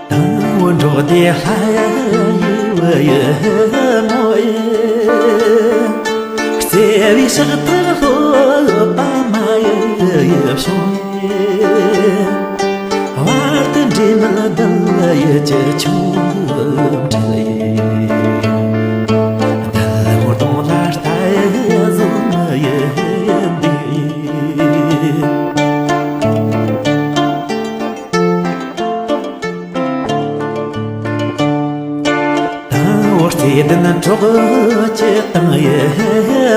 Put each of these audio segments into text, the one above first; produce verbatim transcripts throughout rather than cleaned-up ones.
དང་བོ་འགྲོགས་ཏེ་ལྷ་ཡི་བུ་ཡི་མོ་ཡི། བརྩེ་བའི་ཕྱག་ཏུ་སློབ་པ་མ་ཡི་བྱུང་ཡི། བར་དུ་འབྲལ་མེད་བདུད་ཡི་ཆོ་འཕྲུལ་ཡི། བདུད་མོ་གདོང་ལ་ལྟ་ཡི་བཟུང་ཡི་འདུག་ཡི། དང་བོ་བརྩེ་ལྡན་གྲོགས་ཀྱི་དང་ཡི་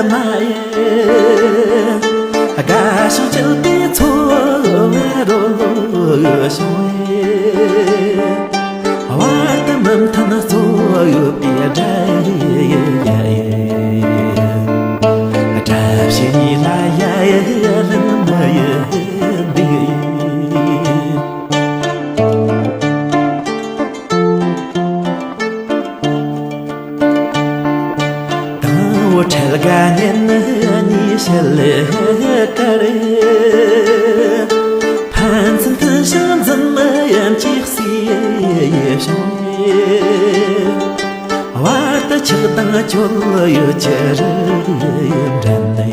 མ་ཡི། དགའ་ཞིང་སྐྱིད་པའི་འཚོ་བ་རོལ་བྱུང་ཡི། བར་དུ་མི་མཐུན་རྩོད་ཡོད་པའི་དགྲ་ཡི། དགྲ་བྱེད་གཉིས་ལ་ཡ་ཡི་ལན་མ་ཡི་འདུག་ཡི། དང་བོ་འཕྲལ་དགའ་ཉིན་གཉིས་ཞལ་དཀར། ཕན་ཚུན་མཐུན་ཞིང་འཛིན་ཡན་གྱི་སྲིད་བྱུང་། བར་དུ་ཆགས་སྡང་སྤྱོད་ཡོད་ཅི་རིགས་འདྲེན་ནས།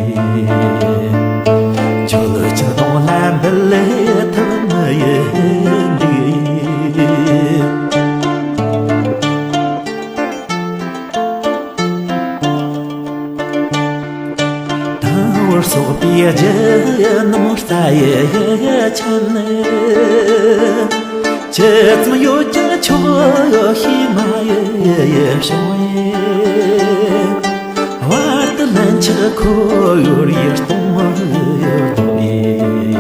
སྤྱོད་ཅིང་གདོང་ལ་འབུལ་ཐུབ་མི་ཡི་འདུག་ཡིན། དང་བོར་སོག་པའི་རྒྱུ་ནོར་རྩ་ཡི་ཆེན། ཇི་ཙམ་ཡོད་ཀྱང་ཆོག་ཤེས་མ་ཡི་བྱུང་ཡི། བར་དུ་ལན་ཆགས་ཁོ་ཡོར་ཡི་སྟོང་ཡོར་དོ་ཡི།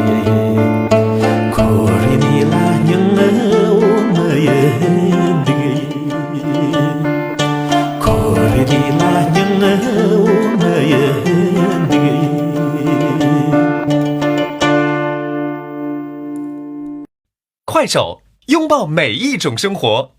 ཁོ་རི་ནི་ལ་སྙིང་འོ་མི་ཡི་འདུག་ཡི། ཁོ་རེ་རེ་ལ་སྙིང་འོ་མི་ཡི་འདུག་ཡིན། 快手，拥抱每一种生活。